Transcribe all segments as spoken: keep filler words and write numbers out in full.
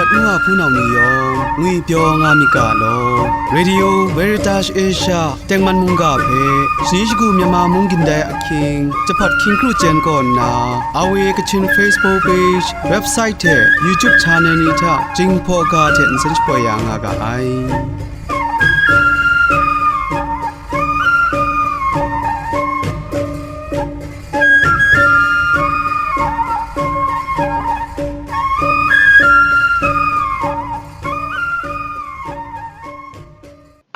N wa hpunau ni yawng ngwipyaw nga myit ga law. Radio Veritas Asia tengman mungga hpe shani shagu Myanmar mung gindai ahkying, jahpawt hkying kru chyen kaw nna, R V A Kachin Facebook page, website hte YouTube channel ni hta Jinghpaw ga hte nsen shapoi ya nga ga ai.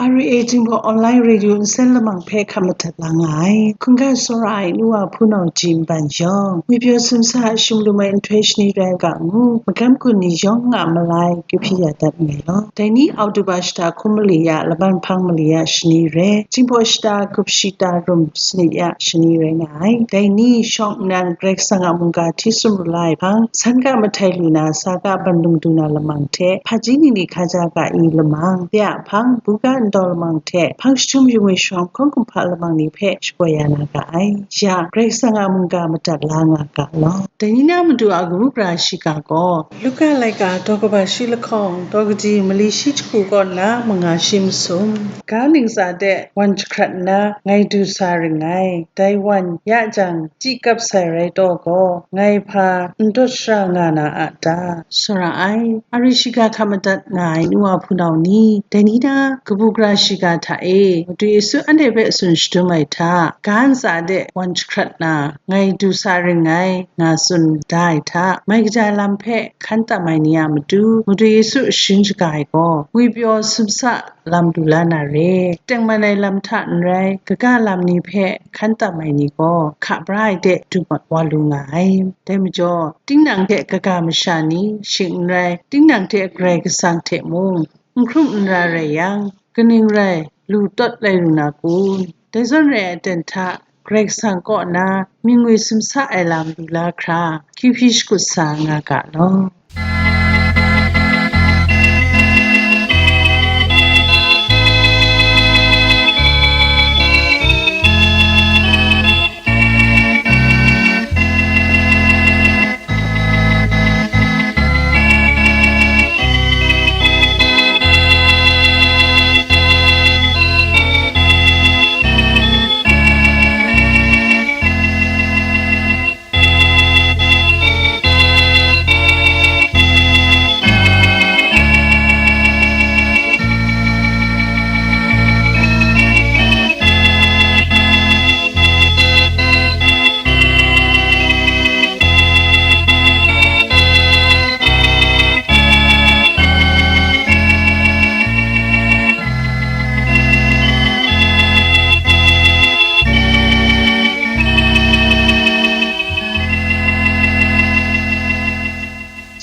R V A Jinghpaw Online Radio nsen lamang hpe hkap madat la nga ai. Hkungga tsawra ai nu wa hpunau ji nban yawng, ngwipyaw sumsa a shim lum ai nhtoi shani rai u ga ngu, magam gun ni yawng a malai kyu hpyi ya dat nngai law. Dai ni Oktoba shata hkun mali ya, laban hpang mali ya shani rai, Jinghpaw shata gup shi ta rum sanit ya shani rai nga ai. Dai ni shawng nnan Karai Kasang a mungga hti sum ru la ai hpang, san ga mahtai lu na, sa ga ban dung du na lamang hte, hpaji ni ni hkaja ga i lamang, de a hpang, buga ndaw lamang hte, hpang jahtum yu ngwi shawng hkawng kumhpa lamang ni hpe shapoi ya na ga ai. Ya, Karai Kasang a mungga madat la nga ga law. Dai ni na matu a kabu gara shiga gaw, Luka laika daw kaba shi lahkawng, daw kadi mali shi jahku kaw nna manga shi masum, ga ntsa de wan jahkrat nna ngai du sa ring ngai. Dai wan ya jang, chyi kap sai rai taw gaw, ngai hpa n dawt shara nga na a ta? Tsawra ai, a ri shiga hkap madat nga ai nu wa hpunau ni, dai ni na kabu gara shiga hta e, Madu Yesu anhte hpe tsun shadum ai hta, ga ntsa de wan jahkrat na, ngai du sa ring ngai, nga tsun da ai hta, mai kaja lam hpe hkan tam ai ni a matu, Madu Yesu sharin shaga ai gaw, ngwipyaw sumsa lam lu la na re. Tengman ai lam hta n rai, kaga lam ni hpe hkan tam ai ni gaw, hka bra ai de du mat wa lu nga ai. Dai majaw, tinang hte kaga masha ni, shing n rai, tinang hte Karai Kasang hte mung n hkrum n ra rai yang, kaning rai lu tawt lai lu na kun? Dai zawn rai ai aten hta, Karai Kasang kaw na mying ngwi sumsa ai lam lu la hkra, kyu hpyi shakut sa nga ga law.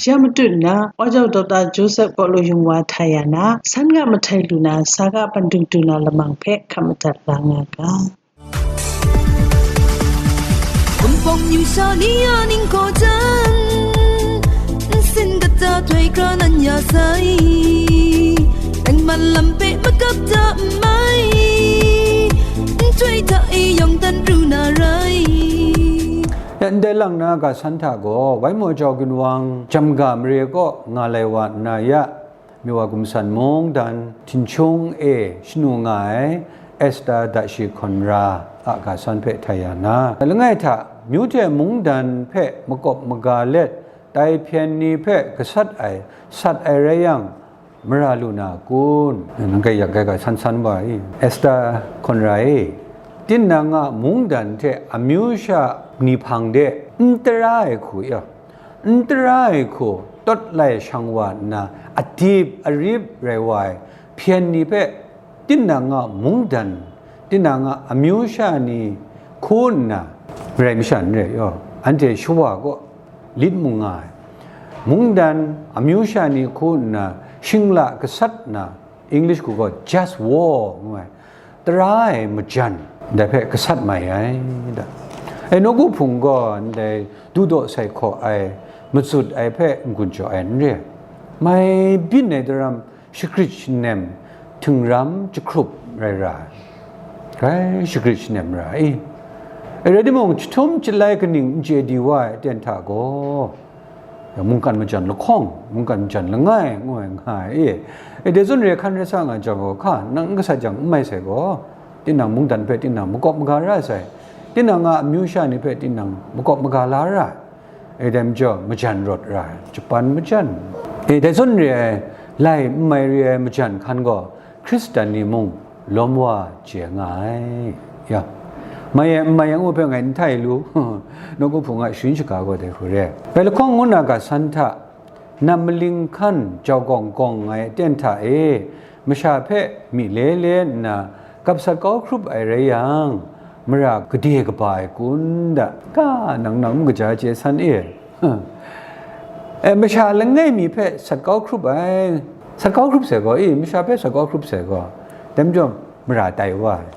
Ya matut nna, Wa Jau Dokta Joseph Kawlu Yung Wa hta ya na, san ga mahtai lu na, sa ga ban dung du na lamang hpe hkap madat la nga ga. Wunpawng yu sha ni a ningkaw jan, nsin kata htoi kra nan ya sai, nang man lam hpe makap ta n mai, nhtoi hta e yawng dan pru na rai. Ya ndai lang na ga san hta gaw, Waimaw jau ginwang Jamga mare kaw nga lai wa nna ya, Miwa Gumsan Mungdan Htinghkyung e shanu nga ai Esta Dashi Hkawn Ra a ga san hpe htai ya na, langai hta myu hte mungdan hpe makawp maga let, tai hpyen ni hpe gasat ai, sat ai rai yang, mara lu na kun? Nang kai yak ai ga san san wa i? Esta Hkawn Ra e, tinang a mungdan hte amyu sha ni hpang de n tara ai hku ya, n tara ai hku tawt lai shang wa nna, adip arip rai wa ai hpyen ni hpe tinang a mungdan, tinang a amyu sha ni hku nna, marai masha n rai yaw, anhte shawa kaw lit mu nga ai. Mungdan amyu sha ni hku nna, shingla gasat na, English hku gaw just war ngu ai, tara ai majan, dai hpe gasat mai ai da. E, nawku hpung gaw ndai dudaw sai hkaw ai, matsut ai hpe n-gun jaw ai n re. Mai byin ai daram, shagrit shanem, htingram jahkrup rai ra ai. Grai shagrit shanem ra i. E, rai timung, jahtum jahtai kaning n chye di wa ai aten hta gaw, mungkan majan lahkawng, mungkan majan langai, ngu ai nga ai e. E, dai zawn re ai hkan rai sa nga jang gaw, hka, nang n gasat jang n mai sai gaw, tinang mungdan hpe tinang makawp maga ra sai, tinang a amyu sha ni hpe tinang makawp maga la ra ai. E, dai majaw, majan rawt ra ai, japan majan. E, dai zawn re ai, lai n mai re ai majan hkan gaw, Hkristan ni mung lawm wa chye nga ai. Ya, mai e, n mai e ngu hpe ngai n htai lu, nawku hpung a sharin shaga gaw dai hku re ai. Bai lahkawng ngu na ga san hta, nam maling hkan jau gawng gawng ai aten hta e, masha hpe myi le le nna, gap sat kau hkrup ai rai yang, mara gade kaba ai kun da, ka nang nang n kaja chye san e. E, masha langai mi hpe sat kau hkrup ai, sat kau hkrup sai gaw, e, masha hpe sat kau hkrup sai gaw, dai majaw mara tai wa ai,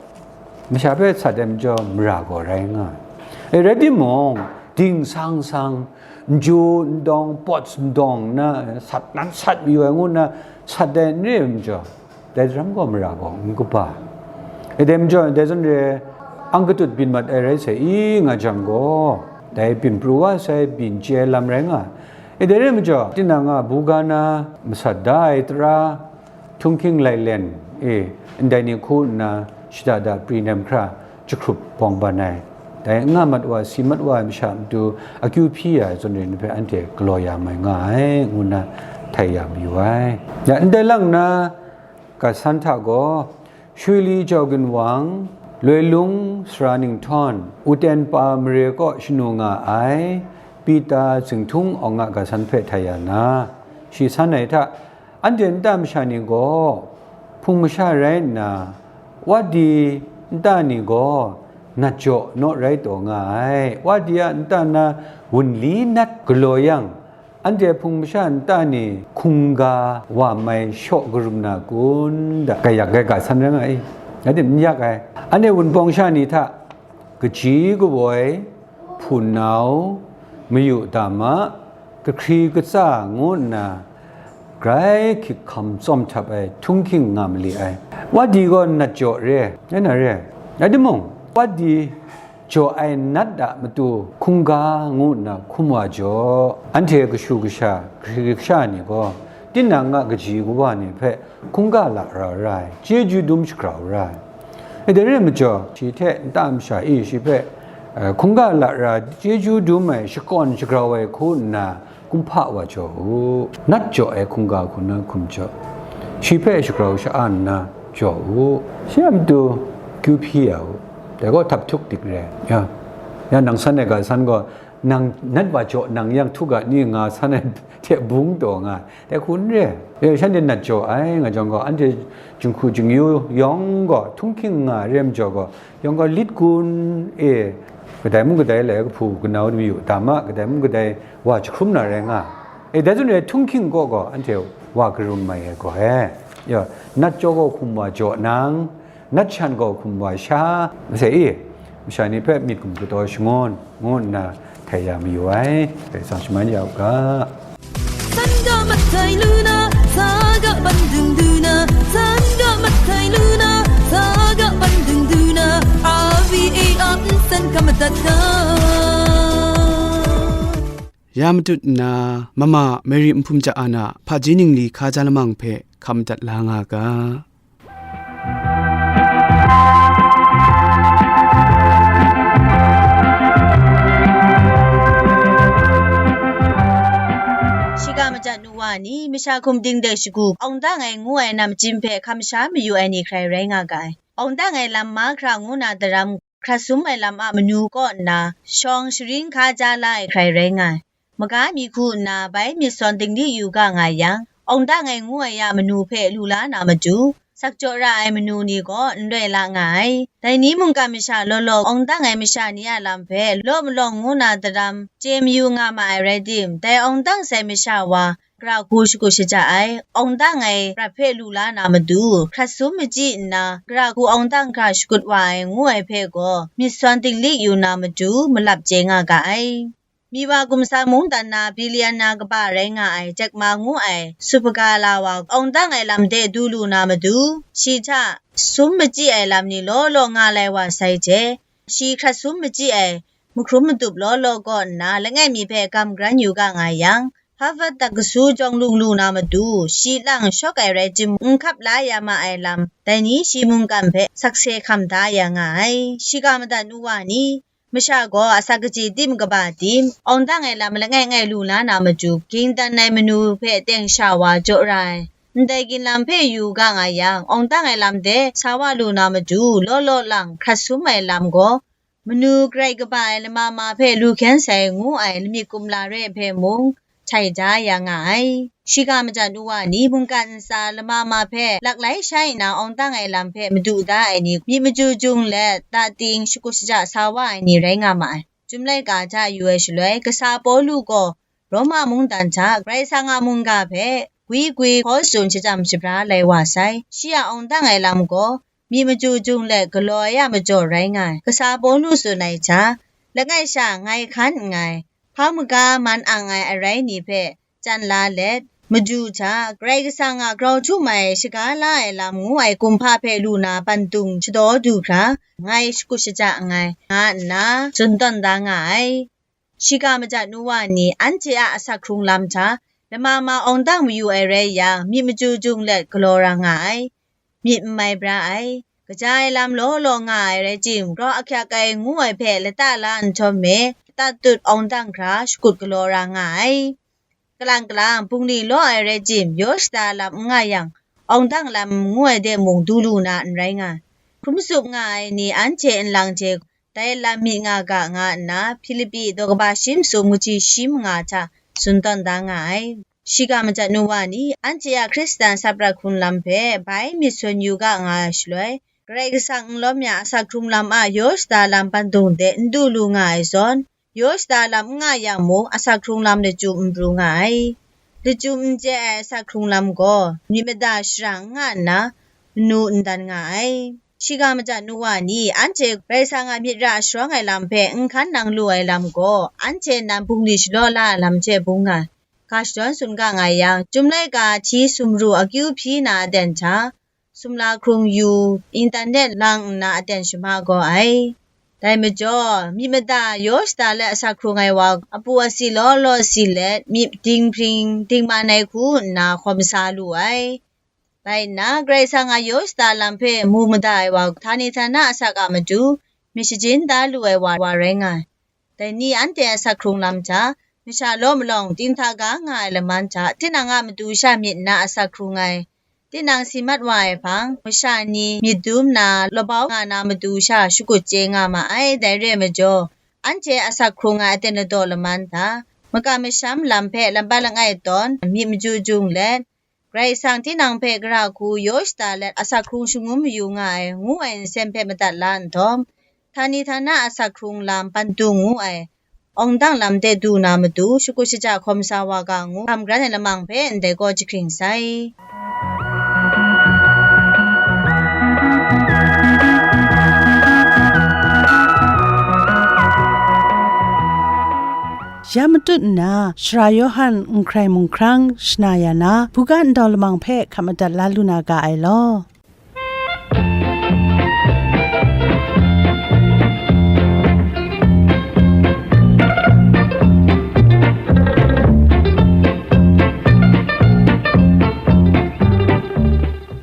masha hpe sat ai majaw mara gaw rai nga ai. E, rai timung, ding sang sang, n ju n dawng, pawt n dawng nna, sat nan sat mayu ai ngu nna, sat ai n re ai majaw, dai daram gaw mara gaw n kaba ai. E, dai majaw, dai zawn re, ang katut byin mat ai rai sai i nga jang gaw, dai byin pru wa sai, byin chye ai lam rai nga ai. E, dai re ai majaw, tinang a buga na masat da ai tara, htunghking lailen e, ndai ni hku nna shada da pri nem hkra jahkrup bawng ban ai, dai n nga mat wa, si mat wa ai masha matu akyu hpyi ya ai zawn re ni hpe anhte galaw ya mai nga ai, ngu nna htai ya mayu ai. Ya, ndai lang nna, ga san hta gaw, Shwi li jau ginwang, loi lung sara ninghtawng, uten pa mare kaw shanu nga ai, Pita zinghtung awng a ga san hpe htai ya na, shi san ai hta, anhte nta masha ni gaw, hpung masha rai nna, wadi nta ni gaw, nat jaw naw rai taw nga ai, wadi a nta na wunli nat galaw yang, anhte hpung masha nta ni hkungga wa mai shaw karum na kun da, gayak ai ga san rai nga i, rai tim n yak ai. Anhte wunpawng sha ni hta kaji kawoi, hpunau, mayu dama, kahkri katsa ngu nna, grai hkik hkam tsawm htap ai htunghking nga mali ai. Wadi gaw nat jaw re ai, rai na re ai. Rai timung, wadi jaw ai nat a matu hkungga ngu nna hkum wa jaw. Anhte kashu kasha, kahkri kasha ni gaw, tinang a kaji kawa ni hpe hkungga lara ra ai, chyeju dum shagrau ra ai. E, dai re ai majaw, shi hte nta masha e shi hpe, eh, hkungga lara chyeju dum ai, shakawn shagrau ai hku nna, kumhpa wa jaw u, nat jaw ai hkungga hku na hkum jaw, shi hpe shagrau sha-an nna jaw u, shi a matu kyu hpyi ya u, dai gaw htap htuk dik re ai. Ya, ya, nang san ai ga san gaw, nang nat wa jaw nang yang htuk ga ni nga san ai hte bung taw nga ai, dai hku n re ai. E, shanhte nat jaw ai nga jang gaw, anhte jinghku jingyu yawng gaw htunghking nga ai re ai majaw gaw, yawng gaw lit kun e, kadai mung kadai lai kahpu kanau mayu dama, kadai mung kadai wa jahkrum na rai nga ai. E, dai zawn re ai htunghking kaw gaw anhte wa karum mai ai gaw e. Ya, nat jaw gaw hkum wa jaw nang, nat shan gaw hkum wa sha, masai e, masha ni hpe myit hkum kataw shangun, ngu nna htai ya mayu ai, Karai Kasang shaman ya u ga. Sanga matai lu na, saga bandung du na, sanga matai lu na, saga bandung du na, R V A a nsen ka madat ga. Ya matut nna, Mama Mary Nhpum Ja An a hpaji ningli hkaja lamang hpe hkam dat la nga ga. Shiga maja nu wa ni, masha hkum ding de shagu, awng dang ai ngu ai namjin hpe hkam sha mayu ai ni hkrai rai nga ga ai. Awng dang ai lam mahkra ngu na daram, hkrat sum ai lam a manu kaw nna, shawng sharin hkaja la ai hkrai rai nga ai. Maga mi hku nna bai myit sawn dingli yu ga nga yang, awng dang ai ngu ai a manu hpe lu la na matu, sakjaw ra ai manu ni gaw n rai la nga ai. Dai ni mungkan masha law law awng dang ai masha ni a lam hpe law malawng ngu na daram chye mayu nga ma ai rai tim, dai awng dang sai masha wa, gara hku shakut shaja ai, awng dang ai prat hpe lu la na matu, hkrat sum machyi nna, gara hku awng dang hkra shakut wa ai ngu ai hpe gaw, myit sawn dinglik yu na matu, malap chye nga ga ai. Miwa gumsa mungdan na Bilian na kaba rai nga ai Jack Ma ngu ai Supaga la wa awng dang ai lam de du lu na matu, shi hta sum machyi ai lam ni law law nga lai wa sai hte, shi hkrat sum machyi ai mahkrum madup law law kaw nna langai mi hpe gam garan yu ga nga yang, Harvard tak kasu jawng lung lu na matu, shi lang shawk ai rai timung, n hkap la ya ma ai lam, dai ni shi mungkan hpe sakse hkam da ya nga ai. Shiga madat nu wa ni, masha gaw asak kaji tim kaba tim, awng dang ai lam langai ngai lu la na matu, ging dan ai manu hpe teng sha wa jaw ra ai. Ndai ginlam hpe yu ga nga yang, awng dang ai lam de sa wa lu na matu, law law lang hkrat sum ai lam gaw, manu grai kaba ai lama ma hpe lu hkyen sai ngu ai lamik kumla re ai hpe mung htai da ya nga ai. Shiga majan nu wa ni mungkan ntsa lama ma hpe laklai shai nna awng dang ai lam hpe madu da ai ni, myit maju jung let, ta ting shakut shaja sa wa ai ni rai nga ma ai. Chyum laika hta yu ai shaloi, kasa Pawlu gaw Roma mungdan hta Karai Kasang a mungga hpe gwi gwi hkaw tsun shachyam shabra lai wa sai. Shi a awng dang ai lam gaw, myit maju jung let galaw ai a majaw rai nga ai. Kasa Pawlu tsun ai hta, langai sha ngai hkan nngai, hpa maga man ang ai arai ni hpe chyan la let, madu hta, Karai Kasang a grau htum ai shaga la ai lam ngu ai kumhpa hpe lu na pandung shadaw du hkra, ngai shakut shaja nngai, nga nna tsun tawn da nga ai. Shiga maja nu wa ni, anhte a asak hkrung lam hta, lama ma awng dang mayu ai rai yang, myit maju jung let galaw ra nga ai. Myit n mai bra ai. Kaja ai lam law law nga ai rai tim, grau ahkyak ai ngu ai hpe lata la nhtawm e, tatut awng dang hkra shakut galaw ra nga ai. Kalang kalang, bungli law ai rai tim, yaw shada lam n nga yang, awng dang lam ngu ai de mung du lu na n rai nga ai. Hkrum tsup nga ai ni anhte nlang hte dai lam myit nga ga, nga nna Hpilipi daw kaba shi masum kaji shi manga hta tsun tawn da nga ai. Shiga maja nu wa ni, anhte a Hkristan saprat hkrung lam hpe bai myit sawn yu ga nga ai shaloi, Karai Kasang n lawm ya asak hkrung lam a yaw shada lam pandung de n du lu nga ai zawn, yaw shada lam n nga yang mung, asak hkrung lam lachyum n pru nga ai. Lachyum n chye ai asak hkrung lam gaw, myit mada shara n nga nna, manu n dan nga ai. Shiga maja nu wa ni, anhte Karai Kasang a myit ra sharawng ai lam hpe n hkan nang lu ai lam gaw, anhte nan bungli shalaw la ai lam hte bung nga ai. Ga shadawn tsun ga nga yang, Chyum laika hti sumru akyu hpyi na aten hta, sumla hkrung yu, internet lang nna aten shama gaw ai. Dai majaw, myit mada yaw shada let asak hkrung ai wa, apu asi law law si let, myit dinghpring dingman ai hku nna hkawm sa lu ai. Bai nna, Karai Kasang a yaw shada lam hpe mu mada ai wa, htani htana asak a matu myit shajin da lu ai wa, wa rai nga ai. Dai ni anhte asak hkrung lam hta, masha law malawng ting hta ga nga ai laman hta, tinang a matu sha myit nna asak hkrung ai, tinang si mat wa ai hpang, masha ni myit dum na, labau nga na matu sha shakut chye nga ma ai. Dai re ai majaw, anhte asak hkrung ai aten ladaw laman hta, makam masham lam hpe lambat langai tawn myit maju jung let, Karai Kasang tinang hpe gara hku yaw shada let asak hkrung shangun mayu nga ai, ngu ai nsen hpe madat la nhtawm, htani htana asak hkrung lam pandung ngu ai, awng dang lam de du na matu, shakut shaja hkawm sa wa ga ngu, hkam gran ai lamang hpe ndai gaw jahkring sai. Ya matut nna, Sara Yawhan n hkrai mung hkrang shana ya na, buga ndau lamang hpe hkap madat la lu na ga ai law.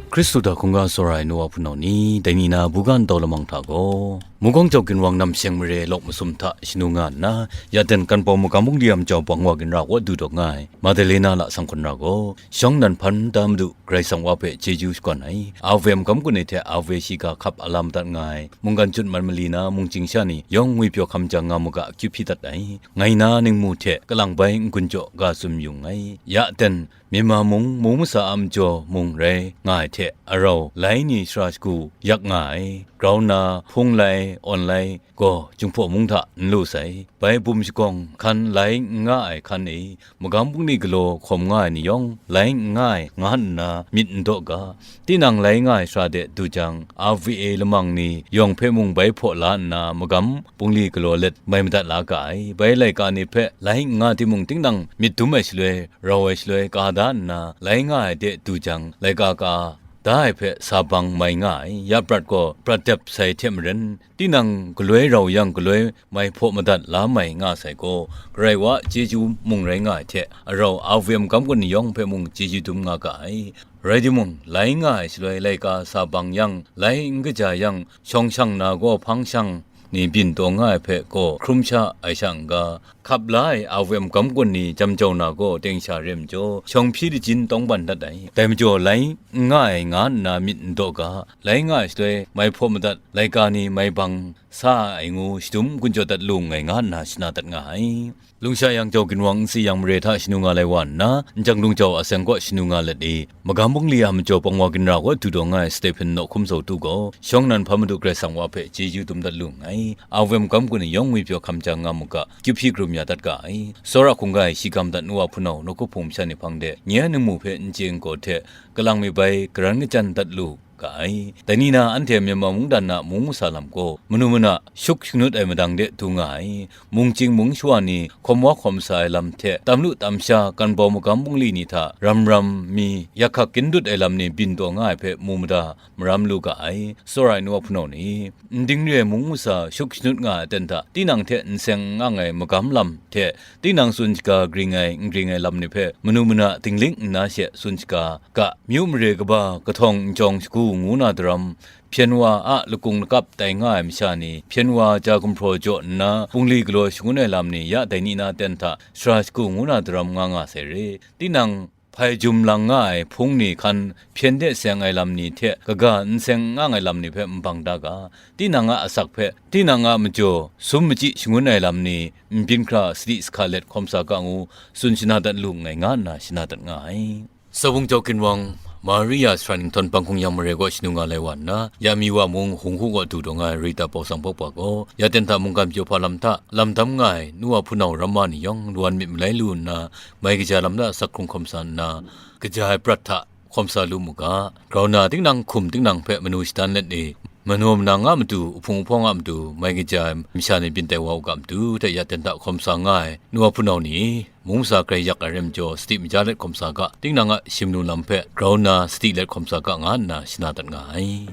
Hkristu hta hkungga tsawra ai nu wa hpunau ni, dai ni na buga ndau lamang hta gaw, Mungkawng jau ginwang namsheng mare lawk masum hta shanu nga nna, ya ten kan pawng magam bungli a majaw bang wa ginra kaw du dawk nga ai Madalena la sanghkun ra gaw, shawng nan hpan da Madu Karai Kasang Wa hpe chyeju shakawn ai, Ave magam gun ai hte Ave shiga hkap a la madat nga ai, mungkan chut man mali na mungchying sha ni yawng ngwipyaw hkam jang nga mu ga, akyu hpyi dat ai, ngai na ningmu hte kalang bai n-gun jaw ga tsun yu nngai. Ya ten, Myanmar mung, mung masa a majaw mung rai nga ai hte arau lai ni sara shagu yak nga ai, grau nna hpung lai, awn lai gaw Jinghpaw mung hta n lu sai. Bai bum shagawng hkan lai n nga ai hkan e, magam bungli galaw hkawm nga ai ni yawng lai n nga ai, nga nna myit n daw ga. Tinang lai nga ai sara de du jang, R V A lamang ni yawng hpe mung bai hpaw la nna, magam bungli galaw let mai madat la ga ai. Bai laika ni hpe lai n nga timung, tinang myit dum ai shaloi, rau ai shaloi ka da nna, lai nga ai de du jang, laika ka da ai hpe sa bang mai nga ai. Ya prat gaw prat dep sai hte maren, tinang galoi rau yang galoi mai hpaw madat la mai nga sai gaw, Karai wa chyeju mung rai nga ai hte, arau A V M gam kun ni yawng hpe mung chyeju dum nga ga ai. Rai timung, lai nga ai shaloi laika sa bang yang, lai n kaja yang, shawng shang na gaw hpang shang ni byin taw nga ai hpe gaw hkrum sha ai sha n-ga, hkap la ai A V M gam kun ni jam jau na gaw teng sha rem jaw, shawng hpyi lajin tawng ban dat ai. Dai majaw lai n nga ai nga nna myit n daw ga, lai nga ai shaloi mai hpaw madat, laika ni mai bang sa ai ngu shadum n-gun jaw dat lu nngai nga nna shana dat nga ai. Lungsha yang jau ginwang n si yang mare hta shanu nga lai wa nna, n jang lung jau a seng kaw shanu nga let i, magam bungli a majaw pangwa ginra kaw du daw nga ai Stephen nawk hkum Zawtu gaw, shawng nnan hpa Madu Karai Kasang wa hpe chyeju dum dat lu nngai. A V M gam kun ni yawng ngwi pyaw hkam jang nga mu ga, kyu hpyi karum ya dat ga ai. Tsawra hkungga e shi ga madat nu wa hpunau nawku hpung masha ni hpang de, nye a ningmu hpe n chye n gaw hte, kalang mi bai karan kachyan dat lu ga ai. Dai ni na anhte Myanmar mungdan na mung masa lam gaw, manu mana shuk shangut ai madang de du nga ai. Mung chying mung shawa ni hkawm wa hkawm sa ai lam hte, tam lu tam sha, kan bau magam bungli ni hta ram ram mi yak hkak kyin dut ai lam ni byin taw nga ai hpe mu mada maram lu ga ai. Tsawra ai nu wa hpunau ni, n dingre ai mung masa shuk shanut nga ai aten hta, tinang hte n seng n ang ai magam lam hte, tinang tsun shaga gring ai, n gring ai lam ni hpe manu mana dinglik nna she tsun shaga ga. Myu mare kaba kahtawng n jawng shagu ngu na daram, hpyen wa a lakung lakap tai nga ai masha ni, hpyen wa ja gumhpraw jaw nna, bungli galaw shangun ai lam ni ya dai ni na ten hta sara shagu ngu na daram nga nga sai re. Tinang hpai jum lang nga ai hpung ni hkan hpyen de seng ai lam ni hte kaga n seng n ang ai lam ni hpe nbang da ga, tinang a asak hpe, tinang a majaw sum machyi shangun ai lam ni n byin hkra sadi sahka let hkawm sa ga ngu tsun shana dat lu nngai nga nna shana dat nga ai. Sabung jau ginwang, Maria sara ninghtawn banghkung yang mare kaw shanu nga lai wa nna, ya mi wa mung hung hku kaw du daw nga ai Rita Pausang Pawpa gaw, ya ten hta mungkan pyaw hpa lam hta lam dam nga ai nu wa hpunau ramma ni yawng wan myit malai lu nna, mai kaja lam hta sak hkrung hkawm sa nna, kaja ai prat hta hkawm sa lu mu ga. Grau na tinang hkum tinang hpe manu shadan let e, manaw manang a matu, uhpung uhpawng a matu, mai kaja ai masha ni byin tai wa u ga matu hte ya ten hta hkawm sa nga ai nu wa hpunau ni, mung masa grai yak ai rem jaw, sadi maja let hkawm sa ga, tinang a shim lu lam hpe grau nna sadi let hkawm sa ga nga nna shana dat nga ai.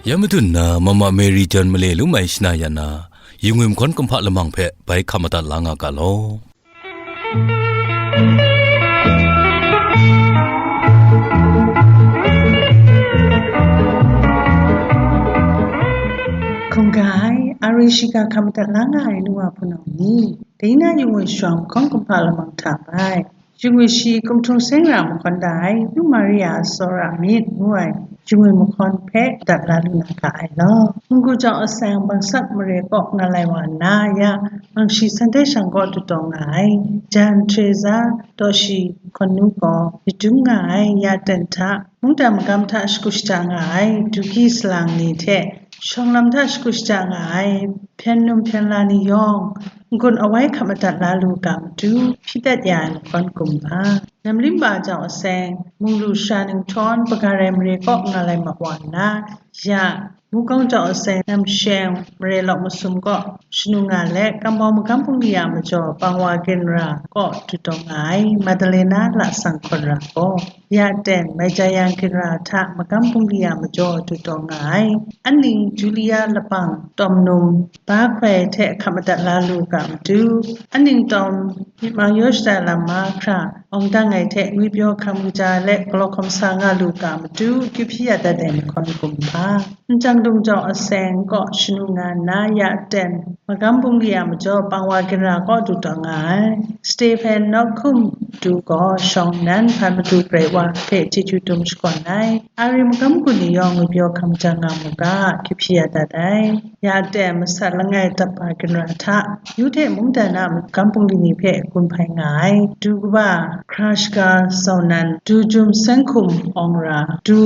Ya madun na Mama Mary John male lum ai shana ya na, yu ngwi mahkawn kumhpa lamang hpe bai hkam madat la nga ga law. Hkungga ai, a ri shiga hkam madat la nga ai nu wa hpunau ni, dai na yu ngwi shawng hkawng kumhpa lamang hta bai, yu ngwi shi kumhtung seng ra mahkawn da ai, nu Maria a tsawra myit ngu ai, yu ngwi mahkawn hpe dat la lu na ga ai law. Munggu jau aseng Bangsat mare kaw nga lai wa nna, ya, Mangshi Sunday shang kaw du taw nga ai, Jan Teresa Dawshi Hkawn Nu gaw, myit dum nga ai, ya ten hta, mungdan magam hta shagu shaja nga ai, Duki salang ni hte, shawng lam hta shagu shaja nga ai, hpyen num hpyen la ni yawng, n-gun awai hkap madat la lu ga matu, hpyi dat ya ai mahkawn gumhpa. Namlimba jau aseng, Munglu sara ninghtawn, Bagarai mare kaw nga lai ma wa nna, ya, Mukawng jau aseng, Namsheng mare lawk masum kaw shanu nga let, Kambawng magam bungli a majaw, Pangwa ginra kaw du taw nga ai, Madalena lasang hkawn ra gaw, ya ten, Maijayang ginra hta magam bungli a majaw du taw nga ai, aning Julia lapang tawm num, ba hkoi hte hkap madat la lu ga matu, aning tawm myit mang yaw shatai lam mahkra, awng dang ai hte ngwi pyaw hkam kaja let galaw hkawm sa nga lu ga matu, kyu hpyi ya dat ai mahkawn gumhpa. N jang lung jau aseng kaw shanu nga nna, ya ten, magam bungli a majaw Pangwa ginra kaw du taw nga ai, Stephen nawk hkum du gaw, shawng nnan hpa Madu Karai wa hpe chyeju dum shakawn ai. A ri magam gun ni yawng ngwi pyaw hkam jang nga mu ga, kyu hpyi ya dat ai. Ya ten, masat langai dapa ginra hta, yu hte mungdan a magam bungli ni hpe gun hpai nga ai. Du kaba, hkra shaga zau nan, du jum seng hkum awng ra, du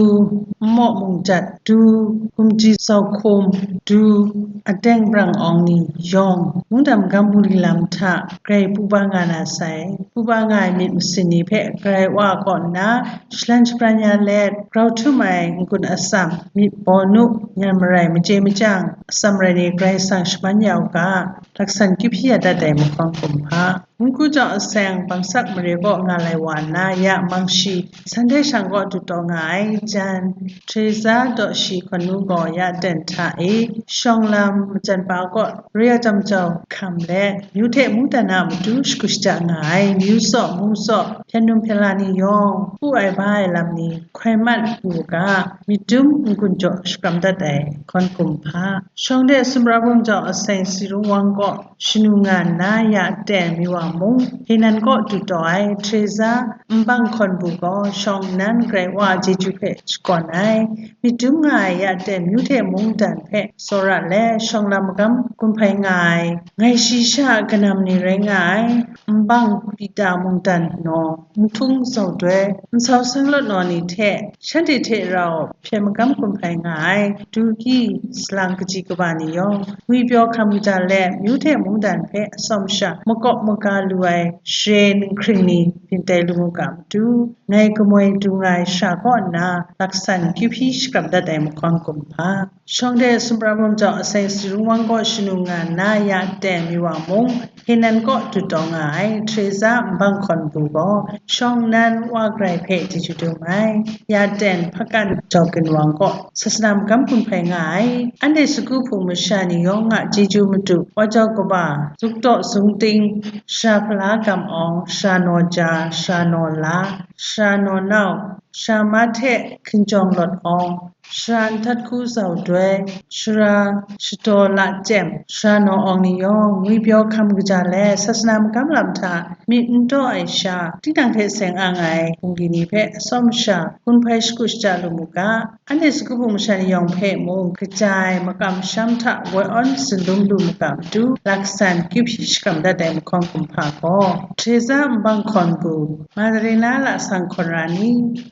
nmaw mung jat, du gumji zau hkum, du adeng brang awng ni, yawng, mungdan magam bungli lam hta grai pru ba nga na sai. Pru ba nga ai myit masin ni hpe Karai Wa kaw nna shalan shabran ya let, grau htum ai n-gun atsam, myit bawnu, nyan marai, machye machyang atsam rai ni Karai Kasang shaman ya u ga, laksan kyu hpyi ya dat ai mahkawn kumhpa. N-gu jau aseng bangsak mare kaw nga lai wa nna, ya Mangshi, Sunday shang kaw dut taw nga ai, jan Teresa Dawshi Hkawn Nu gaw ya ten hta e, shawng lam majan pa kaw re ai jam jau hkam let, myu hte mungdan a matu shagu shaja nga ai, myu tsaw, mung tsaw, hpyen num hpyen la ni yawng, pu ai ba ai lam ni, hkoi mat u ga, myit dum n-gun jaw shakram dat ai, hkawn kumhpa. Shawng de sumra bum jau aseng Sirung Wang kaw, shanu nga nna ya ten mi wa mung, Henan kaw du taw ai Teresa nbang hkawn bu gaw shawng nnan Karai Wa a chyeju hpe shakawn ai. Myit dum nga ai ya ten myu hte mungdan hpe tsawra let shawng lam magam gun hpai nga ai, ngai shi sha a kanam ni rai nga ai, nbang Pita mungdan naw, nhtung zaudoi, nsau seng lawt naw ni hte, shanhte hte rau hpyen magam gun hpai nga ai, du ki, salang kaji kaba ni yawng, ngwi pyaw hkam kaja let, myu hte mungdan hpe atsawm sha, makawp maga lu ai, share ninghkring ni, byin tai lu mu ga matu, ngai kamoi du nga ai sha kaw nna, laksan kyu hpyi shakram dat ai mahkawn kumhpa. Shawng de sumra bum jau aseng Sirung Wang kaw shanu nga nna ya ten mi wa mung, Henan kaw du taw nga ai Teresa nbang hkawn bu gaw, shawng nnan Wa Karai hpe chyeju dum ai. Ya ten hpakan jau ginwang kaw, sasana magam gun hpai nga ai. Anhte sagu hpung masha ni yawng a chyeju matu, wa jau kaba, zuk taw zung ting, sara hpala gam awng, sara naw ja, sara naw la, sara naw nau, sara ma hte hkinjawng lawt awng, sara ntat hku zaudoi, sara shadaw la chyem, sara naw awng ni yawng, ngwi pyaw hkam kaja let, sasana magam lam hta myit n taw ai sha, tinang hte seng ang ai hpunggi ni hpe atsawm sha, gun hpai shagu shaja lu mu ga, anhte sagu hpung masha ni yawng hpe mung, kaja ai makam masham hta woi awn zunlum lu mu ga matu, laksan kyu hpyi shakram dat ai mahkawn kumhpa gaw, Teresa nbang hkawn bu, Madarena lasang hkawn ra ni,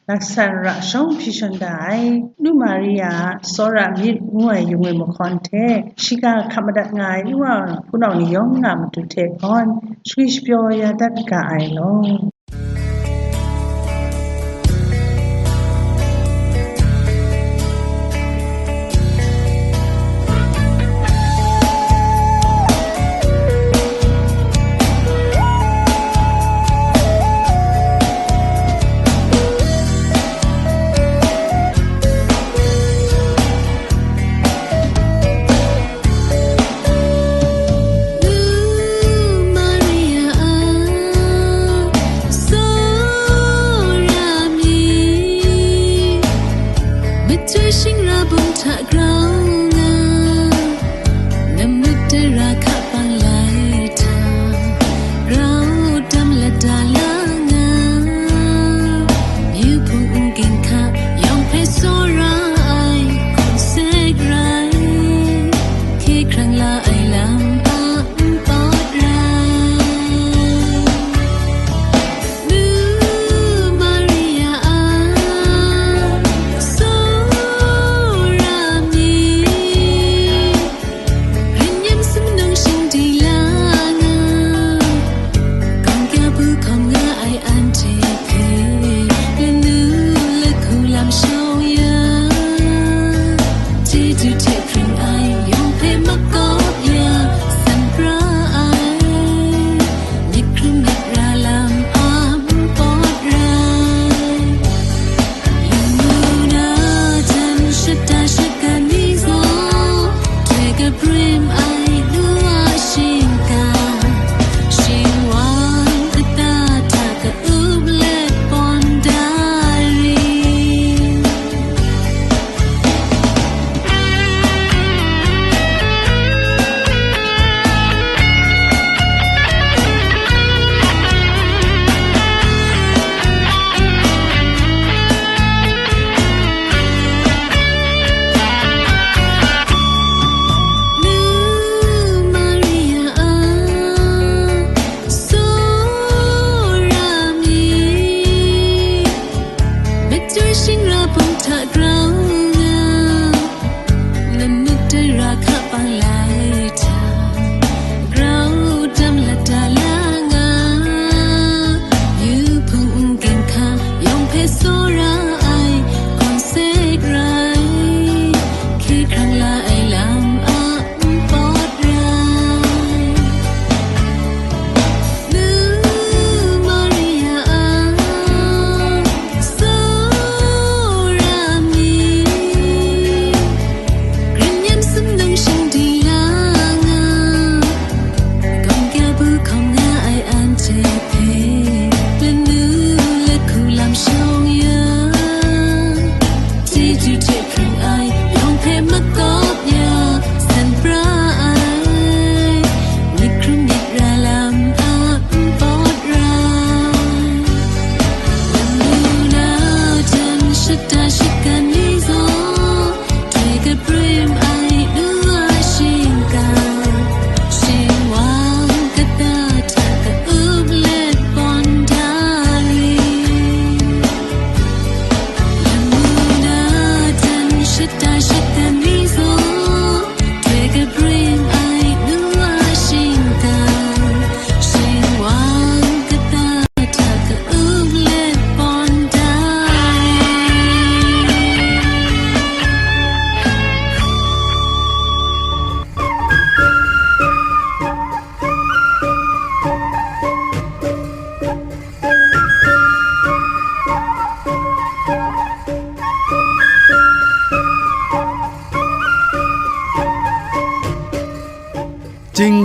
laksan ra shawng hpyi shang da ai, Nu Maria a tsawra myit ngu ai yung e mahkawn hte, shiga hkap madat nga ai nu wa hpunau ni yawng a matu hte hkawn, shagwi shapyaw ya dat ga ai law.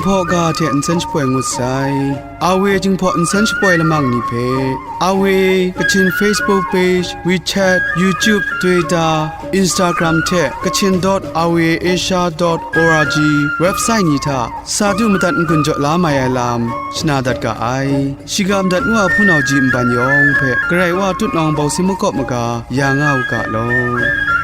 Hpaw ga hte nsen shapoi ngut sai. Awe Jinghpaw nsen shapoi lamang ni hpe, Awe Kachin Facebook page, WeChat, YouTube, Twitter, Instagram hte Kachin dot awe asia dot org website ni hta sa du madat n-gun jaw la mai ai lam shana dat ga ai. Shiga madat ngu a hpunau ji nban yawng hpe Karai Wa tutnawng bawsin makawp maga ya nga u ga law.